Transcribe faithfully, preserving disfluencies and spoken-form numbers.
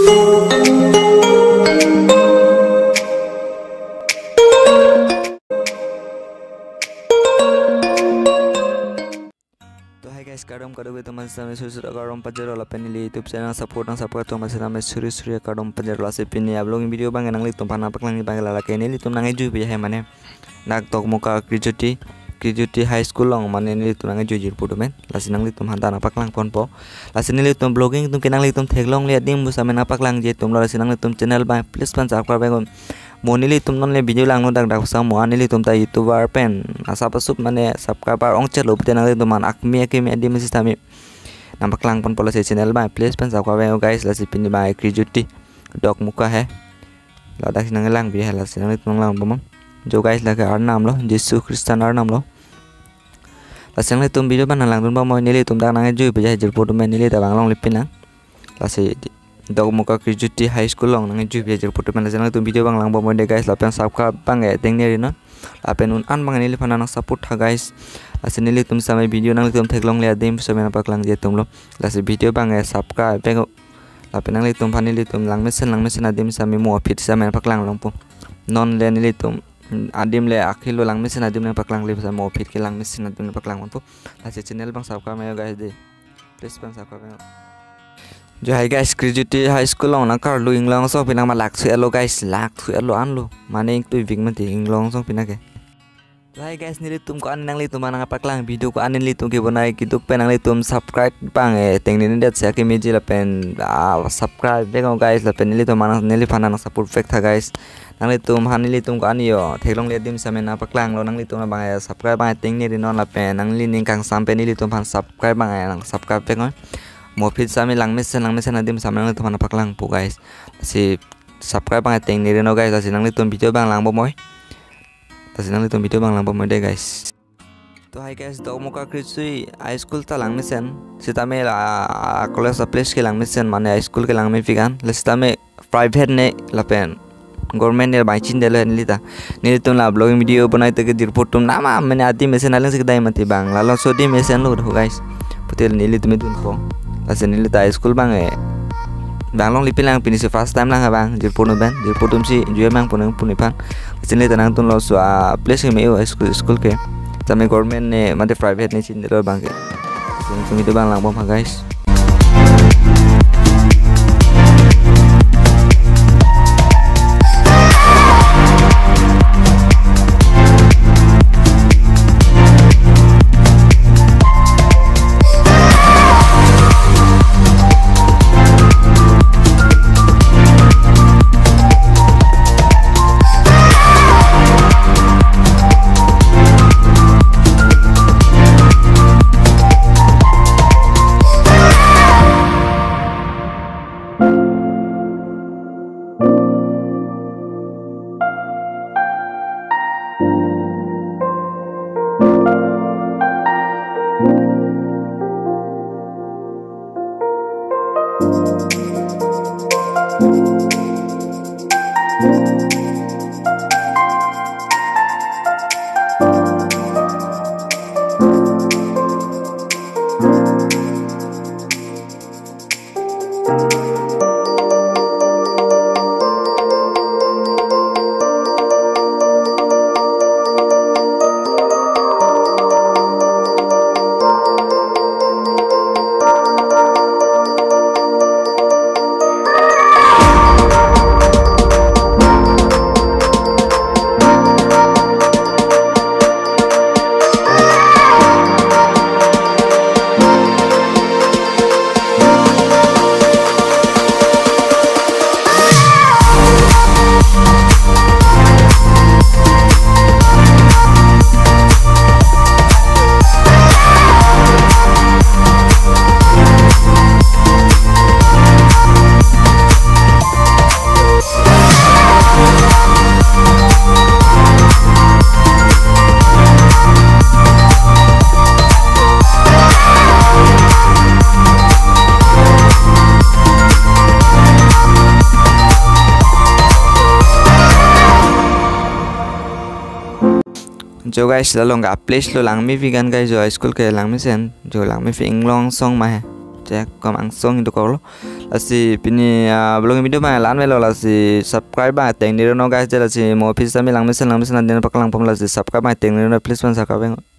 To hi guys, kardom kadokave atum aphan sitame suri suri kardom pajirlo, lapen neli YouTube channel support nang subscribe atum aphan sitame suri suri kardom pajirlo. Lasi pini uploading video abang nanglitum aphan nangpaklang abang lake nelitum nangkejui pu ya hai mane dak Dokmoka Krijoti, Krijoti High School along mane nelitum nangkejui jirpo atum pen. Lasi nanglitum aphan ta nangpaklang ponpo. Lasi nelitum vlogging atum ke nanglitum theklongle adim pu sitame nangpaklangji atumlo. Lasi nanglitum channel abang please pen subscribe pen. Mo nelitum non le video langno dak dak sa mo nelitum ta YouTuber pen asap asup mane subscriber ongchelo pute nanglitum aphan akimi akimi adim sitame nangpaklang ponpo. Lasi channel abang please pen subscribe pen guys. Lasi pini abang Krijoti Dokmoka he. Ladak si nanglang bi he, lasi nanglitum nanglang bomnon. Jo guys, lake arnam lo, Jisu Khristan arnam lo. Lasi nanglitum video abang nanglangdun bomnon, nelitum dak nangkejui pu ya jirpo atum pen neli ta bang longle pinang. Lasi Dokmoka Krijoti High School along nangkejui pu ya jirpo atum pen, lasi nanglitum video abang lang bomnon de guys, lapen subscribe abang e tengneri non. Lapen un an abang neliphan nang support tha guys. Lasi nelitum sitame video nanglitum theklongle adim sitame nangpaklangji atumlo. Lasi video abang e subscribe pen. Lapen nanglitum aphan nelitum langmesen langmesen adim sitame mo aphi sitame nangpaklang longpo. Non le nelitum adim le akhilo, langmesen adim nangpaklang le sitame mo aphi ke langmesen adim nangpaklang longpo. Lasi channel abang subscribe pen guys de. Please abang subscribe pen. Jo hi guys, Krijoti High School along nangkarlu, inglong asong pinang ma lak thu-etlo guys, lak thu-etlo anlo. Mane ingtui vik mati inglong asong pinang ke. Hi guys, nelitum ko-an nanglitum aphan nangpaklang video ko-an nelitum kebonai keduk pen nanglitum subscribe abang e tengneri det si akimi ji lapen ah, subscribe pen guys, lapen nelitum aphan neliphan nang support vek tha guys. Nanglitum aphan nelitum ko-an yo theklongle adim sitame nangpaklanglo, nanglitum abang e subscribe abang e tengneri non lapen nangli ning kangsam pen nelitum aphan subscribe abang e nang subscribe pen. Mo aphi sitame langmesen langmesen adim sitame nanglitum aphan nangpaklangpo guys. Lasi subscribe abang e tengneri non guys, lasi nanglitum video abang lang bomnon. Lasi nanglitum video abang lang bomnon de guys. To hi guys, Dokmoka Krijoti High School ta langmesen. Sitame la ah, college a place ke langmesen mane high school ke langme pik an. La sitame private ne lapen government ne bang chindelo neli ta. Nelitum la vlogging video bonai te ke jirpo atum nama mane adim mesen aling si kedai mati abang. Lalo so adim mesenlo ho guys. Pute nelitum dunpo. Lasi neli ta high school abang e bang longle pinang, pini si first time lang abang jirpo atum pen, jirpo atum si jui abang punang puniphan. Lasi neli ta nangdunlo so a place ke me-o school, school ke. Sitame government ne mate private ne chindelo abang ke. Lasi nelitum video abang lang bom ha guys. Jo guys, la along ke a place lo langme pik an guys, jo high school ke langmesen, jo langme pik inglong asong ma he. Chek kom angsong indo koklo. Lasi pini, ah, vlog video abang la-an avelo, lasi subscribe abang tengni reno guys, je lasi mo office tame langmesen langmesen adin paklangpon, lasi subscribe abang tengni reno, please man subscribe abang.